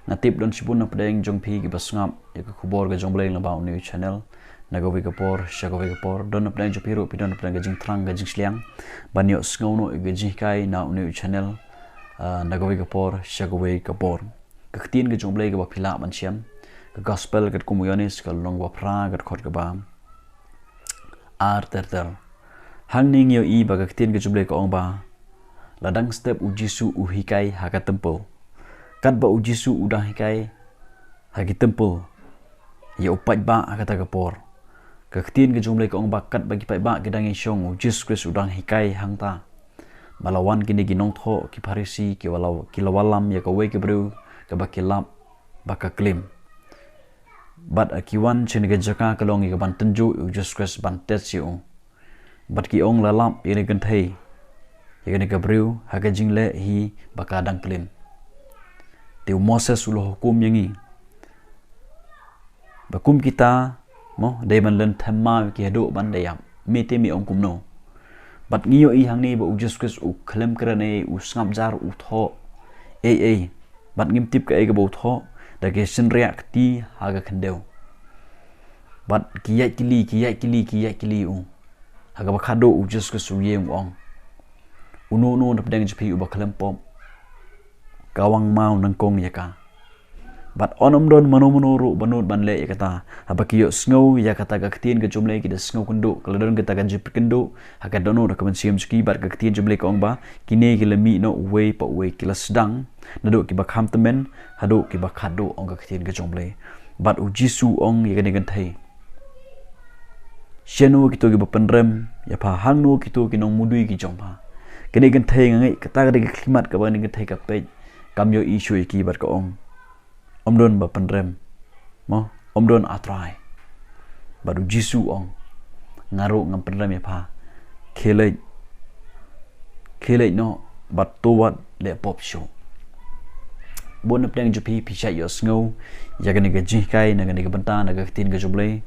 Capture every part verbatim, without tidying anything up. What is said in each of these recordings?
Nga tip don shibun na pdeng jong phi kiba sngap ïa ka khubor ka jong U Blei lyngba une u channel. Na kawei ka por sha kawei ka por, don na pdeng jong phi ruh phi don na pdeng ka jingthrang ka jingshiliang ban ïohsngew noh ïa ka jinghikai na une u channel. Ah, na kawei ka por sha kawei ka por. Ka ktien ka jong U Blei kaba phi lah ban shem, ka gospel katkum u Ïoannis ka lynnong ba phra ka dkhot kaba ar ter ter. Hangne ngi ïohi ba ka ktien ka jong U Blei ka ong ba la dang step u Jisu u hikai ha ka templ. Katba u Jisu u dang hikai ha ki templ, ïa u paidbah ha kata ka por, ka ktien ka jong U Blei ka ong ba katba ki paidbah ki dang ïashong, u Jisu Khrist u dang hikai hangta, ba la wan kine ki nongthoh ki Pharisi ki wa la, ki la wallam ïa kawei ka briew kaba ki lap ba ka klim. Bad ki wan sha kane ka jaka ka long ïa ka ban tynjuh ïa u Jisu Khrist, ban test ïa u. Bad ki ong, la lap ïa kane ka kynthei, ïa kane ka briew ha ka jingleh hi ba ka dang klim. Te u Moses u la hukum ïa ngi ba kum kita, mo, dei ban lynthem maw ïa ki haduh ban da ïap. Me te me ong kumno? Bad ngi ïohi hangne ba u Jisu Khrist u khlem kren ei, u sngap jar, u thoh ei ei. Bad ngim tip kaei kaba u thoh, da ki shynriah kti ha ka khyndew. Bad ki ïaid kylli, ki ïaid kylli, ki ïaid kylli ïa u. Ha kaba khadduh u Jisu Khrist u ïeng u ong, uno uno na pdeng jong phi uba khlem pop, ka wang maw nyngkong ïa ka. Bad un ym don mano mano ruh ba nud ban leh ïa kata. Haba ki ïohsngew ïa kata ka ktien ka jong U Blei ki da sngewkynduh, ka la don kata ka jingpynkynduh ha ka dohnud ha ka mynsiem jong ki. Bad ka ktien jong U Blei ka ong ba kine ki la mih noh uwei pa uwei, ki la sdang naduh kiba kham tymmen haduh kiba khadduh, ong ka ktien ka jong U Blei. Bad u Jisu u ong ïa kane ka kynthei, shano kito kiba pynrem ïa pha, hangno kito ki nongmudui ki jong pha? Kane ka kynthei, nga ngeit kata ka dei ka khyllipmat kaba kane ka kynthei ka peit, kam ïohi shuh ïa ki bad ka ong, ym don ba pynrem, mo, ym don, A Trai. Bad u Jisu u ong, nga ruh ngam pynrem ïa pha. Khie leit, khie leit noh bad to wat leh pop shuh. Bun na pdeng jong phi phi shait ïohsngew ïa kane ka jinghikai na kane ka bynta na ka ktien ka jong U Blei.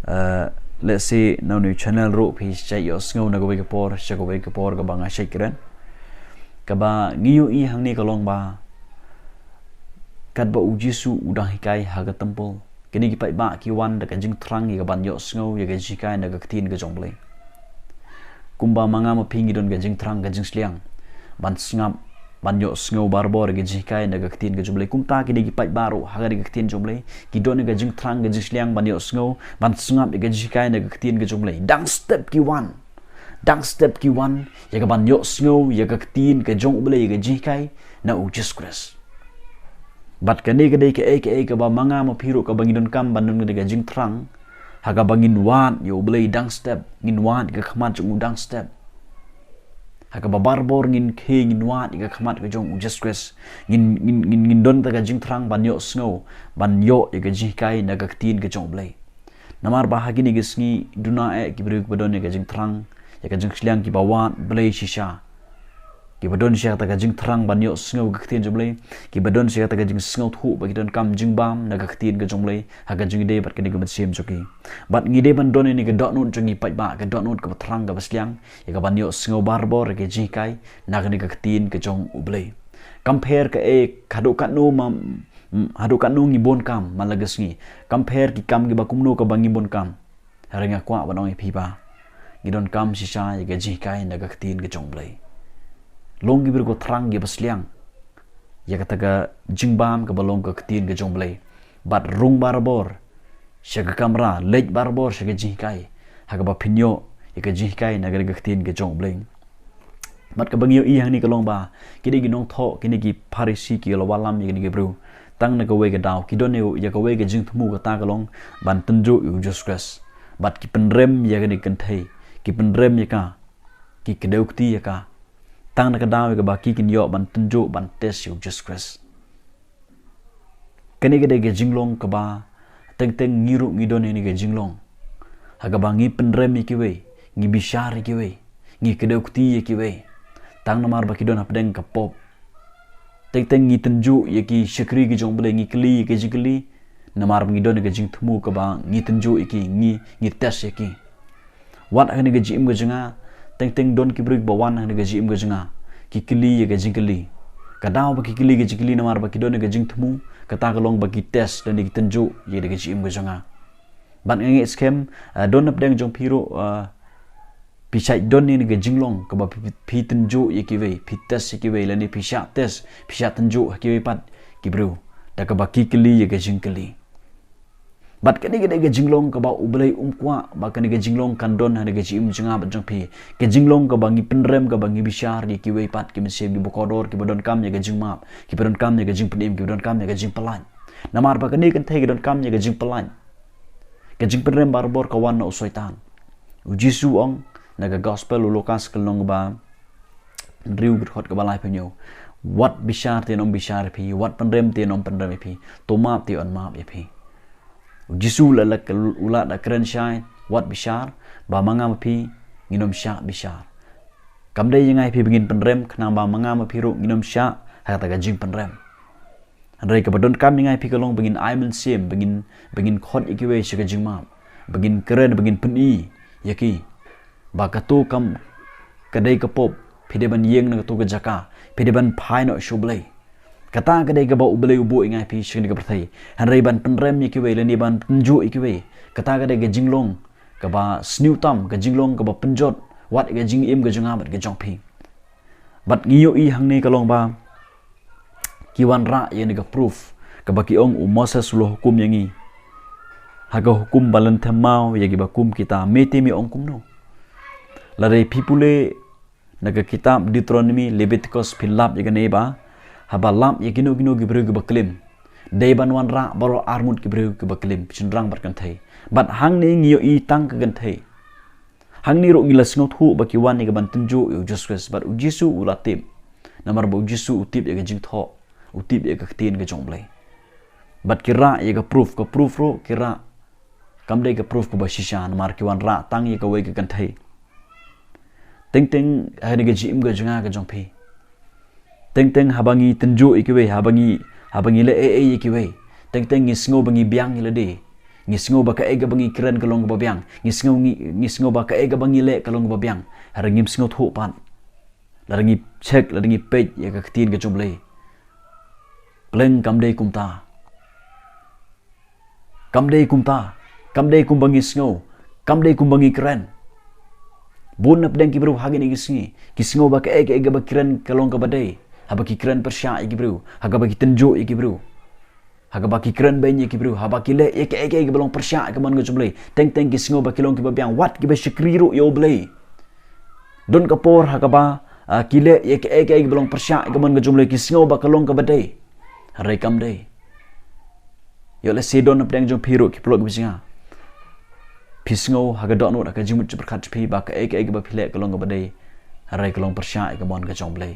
Eh, lehse na une u channel ruh phi shait ïohsngew na kawei ka por sha kawei ka por kaba nga shait kren. Kaba ngi ïohi hangne ka long ba katba u Jisu u dang hikai ha ka templ, kine ki paidbah ki wan da ka jingthrang ïa ka ban ïohsngew ïa ka jinghikai na ka ktien ka jong U Blei. Kumba ma nga ma phi ngi don ka jingthrang ka jingshiliang ban sngap, ban ïohsngew barabor ïa ka jinghikai na ka ktien ka jong U Blei, kumta kine ki paidbah ruh ha kane ka ktien jong U Blei ki don ïa ka jingthrang ka jingshiliang ban ïohsngew, ban sngap ïa ka jinghikai na ka ktien ka jong U Blei. Dang step ki wan, dang step ki wan ïa ka ban ïohsngew ïa ka ktien ka jong U Blei, ïa ka jinghikai na u Jisu Khrist. Bad kane ka dei kaei kaei kaba ma nga ma phi ruh kaba ngi donkam ban don ka jingthrang, ha kaba ngin wad ïa U Blei dang step, ngin wad ïa ka khmat jong u dang step. Ha kaba barabor ngin khie, ngin wad ïa ka khmat ka jong u Jisu Khrist. Ngin, ngin, ngin, ngin don ta ka jingthrang ban ïohsngew, ban ïoh ïa ka jinghikai na ka ktien ka jong U Blei. Namar ba ha kine ki sngi duna eh ki briew kiba don ïa ka jingthrang, ïa ka jingshiliang, kiba wad Blei shisha, kiba don shisha kata ka jingthrang ban ïohsngew ka ktien jong U Blei, kiba don shisha kata ka jingsngewthuh ba ki donkam jingbam na ka ktien ka jong U Blei ha ka jingïadei bad kane ka mynsiem jong ki. Bad ngi dei ban don ïa kane ka dohnud jong ngi paidbah, ka dohnud kaba thrang kaba shiliang ïa ka ban ïohsngew barabor ïa ka jinghikai na kane ka ktien ka jong U Blei. Kam pher kaei, haduh katno ma, haduh katno ngi bun kam man la ka sngi, kam pher ki kam kiba kumno kaba ngi bun kam, hynrei nga kwah ban ong ïa phi ba ngi donkam shisha ïa ka jinghikai na ka ktien ka jong U Blei. Long ki briew kiba thrang kiba shiliang ïa kata ka jingbam kaba long ka ktien ka jong U Blei. Bad rung barabor sha ka kamra, leit barabor sha ka jinghikai, ha kaba phin ïoh ïa ka jinghikai na ka ktien ka jong U Blei. Bad kaba ngi ïohi hangne ka long ba kine ki nongthoh, kine ki Pharisi ki la wallam ïa kine ki briew tang na kawei ka daw, ki don ïa kawei ka jingthmu, kata ka long ban tynjuh ïa u Jisu Khrist. Bad ki pynrem ïa kane ka kynthei, ki pynrem ïa ka, ki kdew kti ïa ka, tang na ka daw ïa kaba ki kin ïoh ban tynjuh, ban test ïa u Jisu Khrist. Kane ka dei ka jinglong kaba teng teng ngi ruh ngi don ïa kane ka jinglong, ha kaba ngi pynrem ïa kiwei, ngi bishar ïa kiwei, ngi kdew kti ïa kiwei, tang namar ba ki don hapdeng ka pop. Teng teng ngi tynjuh ïa ki shakri ki jong U Blei, ngi kylli ïa ki jingkylli, namar ba ngi don ïa ka jingthmu kaba ngi tynjuh ïa ki, ngi, ngi test ïa ki. Wat ha kane ka jingim ka jong nga, teng teng don ki briew kiba wan ha kane ka jingim ka jong nga, ki kylli ïa ka jingkylli. Ka daw ba ki kylli ka jingkylli namar ba ki don ka jingthmu, kata ka long ba ki test lane ki tynjuh ïa ka jingim ka jong nga. Bad nga ngeit skhem, ah, don napdeng jong phi ruh, ah, phi shait don ïa ka jinglong kaba phi, phi tynjuh ïa kiwei, phi test ïa kiwei, lane phi shah test, phi shah tynjuh ha kiwei pat ki briew da kaba ki kylli ïa ka jingkylli. Bad kane ka dei ka jinglong kaba U Blei um kwah ba kane ka jinglong kan don ha ka jingim jong nga bad jong phi. Ka jinglong kaba ngi pynrem, kaba ngi bishar ïa kiwei pat ki mynsiem kiba kordor, kiba donkam ïa ka jingmap, kiba donkam ïa ka jingpynim, kiba donkam ïa ka jingpyllait. Namar ba kane ka kynthei ka donkam ïa ka jingpyllait. Ka jingpynrem barabor ka wan na u Soitan. U Jisu u ong na ka Gospel u Lukas ka lynnong ba hynriew, ka dkhot kaba laiphew hynñiew: Wat bishar te yn ym bishar ïa phi, wat pynrem te yn ym pynrem ïa phi, to map te yn map ïa phi. U Jisu u la, la, u la da kren shai: Wat bishar, ba ma nga ma phi ngin ym shah bishar. Kam dei ïa nga ïa phi ba ngin pynrem, khnang ba ma nga ma phi ruh ngin ym shah ha kata ka jingpynrem. Hynrei kaba donkam ïa nga ïa phi ka long ba ngin ai mynsiem, ba ngin, ba ngin khot ïa kiwei sha ka jingmap, ba ngin kren, ba ngin pyni ïa ki ba kato kam ka dei ka pop, phi dei ban ïeng na kato ka jaka, phi dei ban phai noh sha U Blei. Kata ka dei kaba U Blei u buh ïa nga ïa phi sha kane ka pyrthei. Hynrei ban pynrem ïa kiwei lane ban tynjuh ïa kiwei, kata ka dei ka jinglong kaba sniew tam, ka jinglong kaba pynjot wat ïa ka jingim ka jong nga bad ka jong phi. Bad ngi ïohi hangne ka long ba ki wanrah ïa kane ka proof kaba ki ong u Moses u la hukum ïa ngi ha ka hukum ba lynthem maw ïa kiba kum kita, me te me ong kumno? Lada phi pule na ka kitab Deuteronomy, Leviticus, phin lap ïa kane ba haba lap ïa kino kino ki briew kiba klim, dei ban wanrah baroh arngut ki briew kiba klim, shynrang bad kynthei. Bad hangne ngi ïohi tang ka kynthei. Hangne ruh ngi la sngewthuh ba ki wan ïa ka ban tynjuh ïa u Jisu Khrist, bad u Jisu u la tip. Namar ba u Jisu u tip ïa ka jingthoh, u tip ïa ka ktien ka jong U Blei. Bad ki rah ïa ka proof, ka proof ruh ki rah kam dei ka proof kaba shisha, namar ki wanrah tang ïa kawei ka kynthei. Teng teng ha kane ka jingim ka jong nga ka jong phi, teng teng haba ngi tynjuh ïa kiwei, haba ngi, haba ngi leh ei ei ïa kiwei, teng teng ngi sngew ba ngi biang ïa lade. Ngi sngew ba kaei kaba ngi kren ka long kaba biang. Ngi sngew, ngi, ngi sngew ba kaei kaba ngi leh ka long kaba biang. Hynrei ngim sngewthuh pat. Lada ngi check, lada ngi peit ïa ka ktien ka jong U Blei, pleng kam dei kumta. Kam dei kumta, kam dei kumba ngi sngew, kam dei kumba ngi kren. Bun napdeng ki briew ha kine ki sngi ki sngew ba kaei kaei kaba kren ka long kaba dei haba ki kren pyrshah ïa ki briew, ha kaba ki tynjuh ïa ki briew, ha kaba ki kren beiñ ïa ki briew, haba ki leh ïa kaei kaei kaba long pyrshah ïa ka mon ka jong U Blei. Teng teng ki sngew ba ki long kiba biang, wat kiba shakri ruh ïa U Blei. Don ka por ha kaba, ah, ki leh ïa kaei kaei kaba long pyrshah ïa ka mon ka jong U Blei, ki sngew ba ka long kaba dei. Hynrei kam dei. Ïoh lehse don napdeng jong phi ruh ki paralok kiba jong nga, phi sngew ha ka dohnud, ha ka jingmut jingpyrkhat jong phi ba kaei kaei kaba phi leh ka long kaba dei, hynrei ka long pyrshah ïa ka mon ka jong U Blei,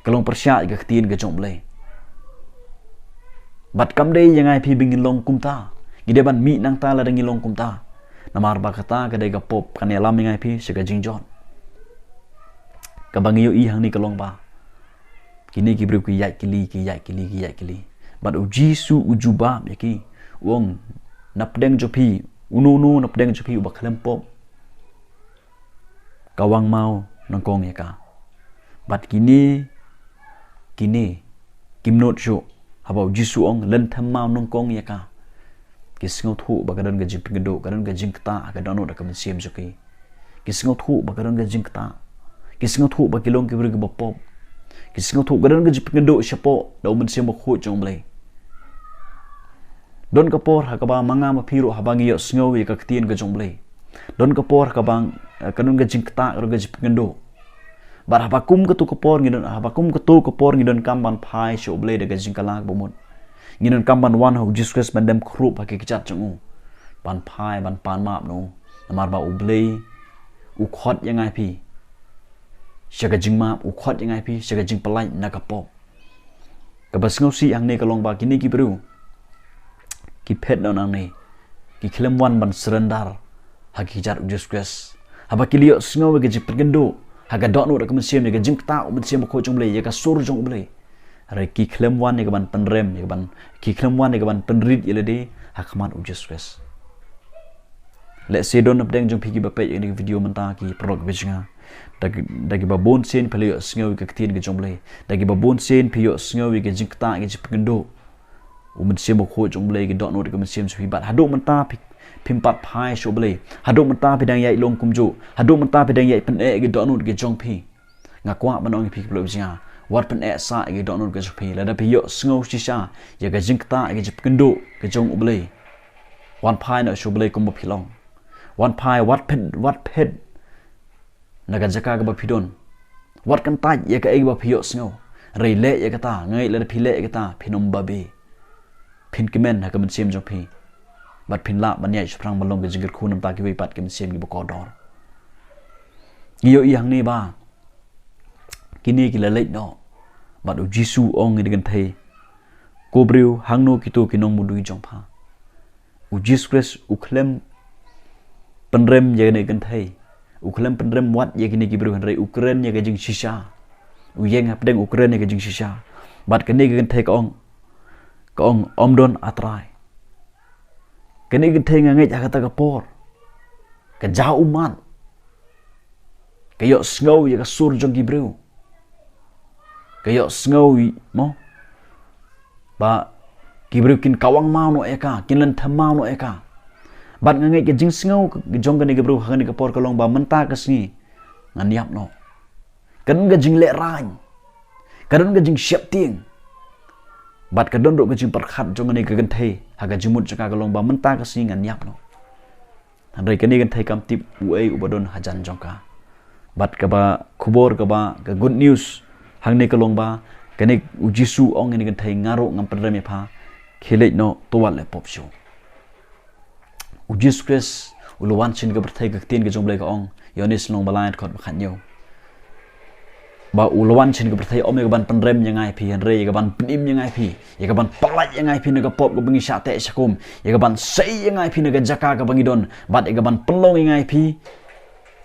ka long pyrshah ïa ka ktien ka jong U Blei. Bad kam dei ïa nga ïa phi ba ngin long kumta. Ngi dei ban mih nangta lada ngi long kumta. Namar ba kata ka dei ka pop, kan ïalam ïa nga ïa phi sha ka jingjot. Kaba ngi ïohi hangne ka long ba kine ki briew ki ïaid kylli, ki ïaid kylli, ki ïaid kylli. Bad u Jisu u jubab ïa ki, u ong, napdeng jong phi, uno uno napdeng jong phi uba khlem pop, ka wang maw nyngkong ïa ka. Bad kine, kine kim nud shuh haba u Jisu u ong lynthem maw nyngkong ïa ka. Ki sngewthuh ba ka don ka jingpynkynduh, ka don ka jingktah ha ka dohnud, ha ka mynsiem jong ki. Ki sngewthuh ba ka don ka jingktah. Ki sngewthuh ba ki long ki briew kiba pop. Ki sngewthuh ka don ka jingpynkynduh shapoh da u Mynsiem Bakhuid jong U Blei. Don ka por ha kaba ma nga ma phi ruh haba ngi ïohsngew ïa ka ktien ka jong U Blei, don ka por ha kaba, eh, ka don ka jingktah, ka don ka jingpynkynduh. Bad haba kum kato ka por ngi don, haba kum kato ka por ngi donkam ban phai sha U Blei da ka jingkylla kaba mut. Ngi donkam ban wan ha u Jisu Khrist ban dem khrup ha ki kjat jong u, ban phai, ban pan map na u. Namar ba U Blei u khot ïa nga ïa phi sha ka jingmap, u khot ïa nga ïa phi sha ka jingpyllait na ka pop. Kaba sngewsih hangne ka long ba kine ki briew ki phet noh nangne, ki khlem wan ban surrender ha ki kjat u Jisu Khrist. Haba ki la ïohsngew ïa ka jingpynkynduh ha ka dohnud, ha ka mynsiem, ïa ka jingktah u Mynsiem Bakhuid jong U Blei, ïa ka sur jong U Blei, hynrei ki khlem wan ïa ka ban pynrem, ïa ka ban, ki khlem wan ïa ka ban pynrit ïa lade ha khmat u Jisu Khrist. Lehse don napdeng jong phi kiba peit ïa kane ka video mynta, ki paralok kiba jong nga, Da ki, da kiba bun sien phi la ïohsngew ïa ka ktien ka jong U Blei. Da kiba bun sien phi ïohsngew ïa ka jingktah, ïa ka jingpynkynduh. U Mynsiem Bakhuid jong U Blei, ka dohnud ka mynsiem jong phi, bad haduh mynta phi, phim pat phai sha U Blei. Haduh mynta phi dang ïaid long kumjuh. Haduh mynta phi dang ïaid pyneh ïa ka dohnud ka jong phi. Nga kwah ban ong ïa phi ki paralok ba jong nga, wat pyneh sah ïa ka dohnud ka jong phi. Lada phi ïohsngew shisha ïa ka jingktah, ïa ka jingpynkynduh ka jong U Blei, wan phai noh sha U Blei kumba phi long. Wan phai, wat phet, wat phet na ka jaka kaba phi don. Wat kyntait ïa kaei kaba phi ïohsngew. Hynrei leh ïa kata, nga ngeit lada phi leh ïa kata, phin ym babe. Phin kmen ha ka mynsiem jong phi. Bad phin lah ban ïaid shaphrang ban long ka jingkyrkhu namar kiwei pat ki mynsiem kiba kordor. Ngi ïohi hangne ba kine ki la leit noh. Bad U Jisu u ong ïa kane ka kynthei, ko briew, hangno kito ki nongmudui jong pha? U Jisu Khrist u khlem pynrem ïa kane ka kynthei. U khlem pynrem wat ïa kine ki briew, hynrei u kren ïa ka jingshisha. U ïeng hapdeng, u kren ïa ka jingshisha. Bad kane ka kynthei ka ong, ka ong, ym don, A Trai. Kane ka kynthei, nga ngeit ha kata ka por ka jaw ummat. Ka ïohsngew ïa ka sur jong ki briew. Ka ïohsngew, mo, ba ki briew kin kawang maw noh ïa ka, kin lynthem maw noh ïa ka. Bad nga ngeit ka jingsngew ka jong kane ka briew ha kane ka por ka long ba mynta ka sngi ngan ïap noh. Ka don ka jinglehrain. Ka don ka jingsheptieng. Bad ka don ruh ka jingpyrkhat jong kane ka kynthei ha ka jingmut jong ka ka long ba mynta ka sngi ngan ïap noh. Hynrei kane ka kynthei kam tip uei uba don hajan jong ka. Bad kaba khubor kaba, ka good news hangne ka long ba kane U Jisu u ong ïa kane ka kynthei, nga ruh ngam pynrem ïa pha. Khie leit noh, to wat leh pop shuh. U Jisu Khrist u la wan sha kane ka pyrthei, ka ktien ka jong U Blei ka ong, Ïoannis lynnong ba lai dkhot ba khathynñiew, ba u la wan sha kane ka pyrthei ym ïa ka ban pynrem ïa nga ïa phi, hynrei ïa ka ban pynim ïa nga ïa phi, ïa ka ban pyllait ïa nga ïa phi na ka pop kaba ngi shah teh shah kum, ïa ka ban sei ïa nga ïa phi na ka jaka kaba ngi don, bad ïa ka ban pynlong ïa nga ïa phi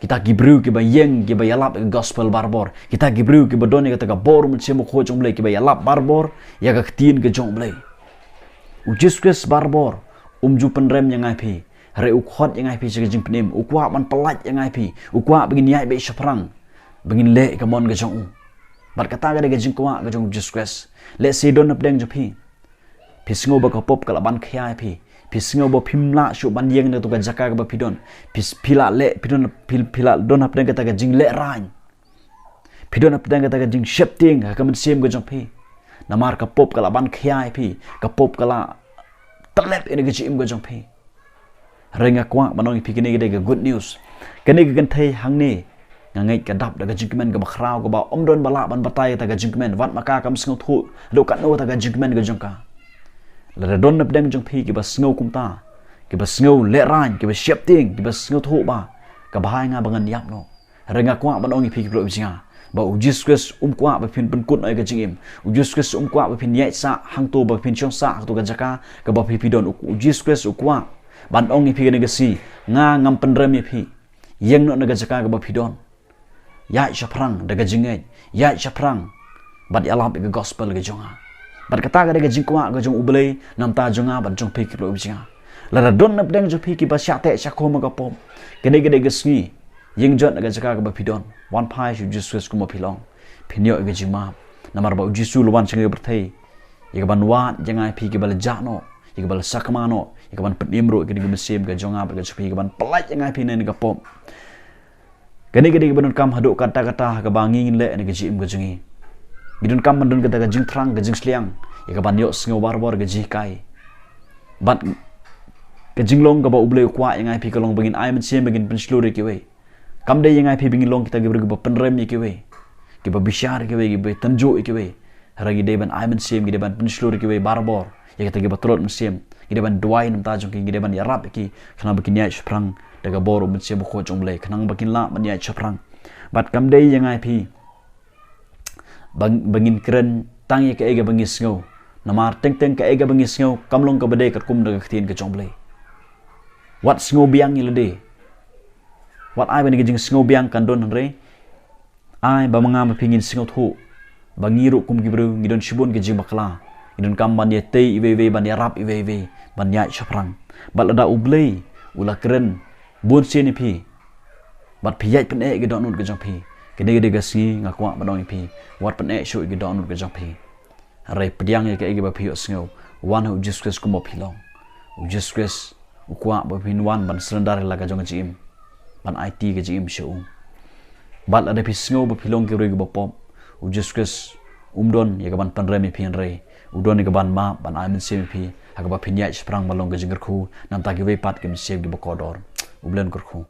kita ki briew kiba ïeng, kiba ïalap ïa ka gospel barabor, kita ki briew kiba don ïa kata ka bor Mynsiem Bakhuid jong U Blei, kiba ïalap barabor ïa ka ktien ka jong U Blei. U Jisu Khrist barabor um ju pynrem ïa nga ïa phi, hynrei u khot ïa nga ïa phi sha ka jingpynim, u kwah ban pyllait ïa nga ïa phi, u kwah ba ngin ïaid beit shaphrang, ba ngin leh ïa ka mon ka jong u. Bad kata ka dei ka jingkwah ka jong U Jisu Khrist. Lehse don hapdeng jong phi, phi sngew ba ka pop ka la ban khia ïa phi, phi sngew ba phim lah shuh ban ïeng na kata ka jaka kaba phi don, phi, phi la leh, phi don, phi, phi la don hapdeng kata ka jinglehrain. Phi don hapdeng kata ka jingsheptieng ha ka mynsiem ka jong phi. Namar ka pop ka la ban khia ïa phi, ka pop ka la tyllep ïa ka jingim ka jong phi. Hynrei nga kwah ban ong ïa phi, kane ka dei ka good news. Kane ka kynthei hangne, nga ngeit ka dap da ka jingkmen kaba khraw, kaba ym don ba lah ban batai kata ka jingkmen, wat ma ka kam sngewthuh haduh katno kata ka jingkmen ka jong ka. Lada don hapdeng jong phi kiba sngew kumta, kiba sngew lehrain, kiba sheptieng, kiba sngewthuh ba ka bha ïa nga ba ngan ïap noh, hynrei nga kwah ban ong ïa phi ki paralok ba jong nga, ba U Jisu Khrist um kwah ba phin pynkut noh ïa ka jingim. U Jisu Khrist um kwah ba phin ïaid sah hangto, ba phin shong sah hangto ka jaka kaba phi, phi don. U, U Jisu Khrist u kwah ban ong ïa phi kane ka sngi, nga ngam pynrem ïa phi. Ïeng noh na ka jaka kaba phi don. Ïaid shaphrang da ka jingngeit, ïaid shaphrang bad ïalap ïa ka gospel ka jong nga. Bad kata ka dei ka jingkwah ka jong U Blei na ka bynta jong nga bad jong phi ki paralok ba jong nga. Lada don hapdeng jong phi kiba shah teh shah khum ha ka pop, kane ka dei ka sngi. Ïeng jot na ka jaka kaba phi don, wan phai sha U Jisu Khrist kumba phi long, phin ïoh ïa ka jingmap. Namar ba U Jisu u la wan sha kane ka pyrthei ïa ka ban wad ïa nga ïa phi kiba la jah noh, ïa kiba la sakma noh, ïa ka ban pynim ruh ïa kane ka mynsiem ka jong nga bad ka jong phi, ïa ka ban pyllait ïa nga ïa phi na kane ka pop. Kane ka dei kaba donkam haduh katta katta ha kaba ngi ngin leh ïa ka jingim ka jong ngi. Ngi donkam ban don kata ka jingthrang, ka jingsliang ïa ka ban ïohsngew barabor ka jinghikai. Bad ka jinglong kaba U Blei u kwah ïa nga ïa phi ka long ba ngin ai mynsiem, ba ngin pynshlur ïa kiwei. Kam dei ïa nga ïa phi ba ngin long kita ki briew kiba pynrem ïa kiwei, kiba bishar ïa kiwei, kiba tynjuh ïa kiwei. Hynrei ngi dei ban ai mynsiem, ngi dei ban pynshlur ïa kiwei barabor, ïa kita kiba tlot mynsiem. Ngi dei ban duwai na ka bynta jong ki, ngi dei ban ïarap ïa ki khnang ba kin ïaid shaphrang da ka bor U Mynsiem Bakhuid jong U Blei, khnang ba kin lah ban ïaid shaphrang. Bad kam dei ïa nga ïa phi ba, ba ngin kren tang ïa kaei kaba ngi sngew. Namar teng teng kaei kaba ngi sngew kam long kaba dei katkum da ka ktien ka jong U Blei. Wat sngew biang ïa lade. Wat ai ba kane ka jingsngew biang kan don, hynrei ai ba ma nga ma phi ngin sngewthuh ba ngi ruh kum ki briew ngi don shibun ki jingbakla. Ngi donkam ban ïatei iwei iwei, ban ïarap iwei iwei ban ïaid shaphrang. Bad lada U Blei u la kren bun sien ïa phi, Bad phi ïaid pyneh ïa ki dohnud ka jong phi. Kane ka dei ka sngi nga kwah ban ong ïa phi, wat pyneh shuh ïa ki dohnud ka jong phi. Hynrei pdiang ïa kaei kaba phi ïohsngew, wan ha u Jisu Khrist kumba phi long. U Jisu Khrist u kwah ba phin wan ban surrender ïa la ka jong ka jingim, ban aiti ka jingim sha u. Bad lada phi sngew ba phi long ki briew kiba pop, u Jisu Khrist um don ïa ka ban pynrem ïa phi, hynrei u don ïa ka ban map, ban ai mynsiem ïa phi ha kaba phin ïaid shaphrang ban long ka jingkyrkhu na ka bynta kiwei pat ki mynsiem kiba kordor. U Blei un kyrkhu.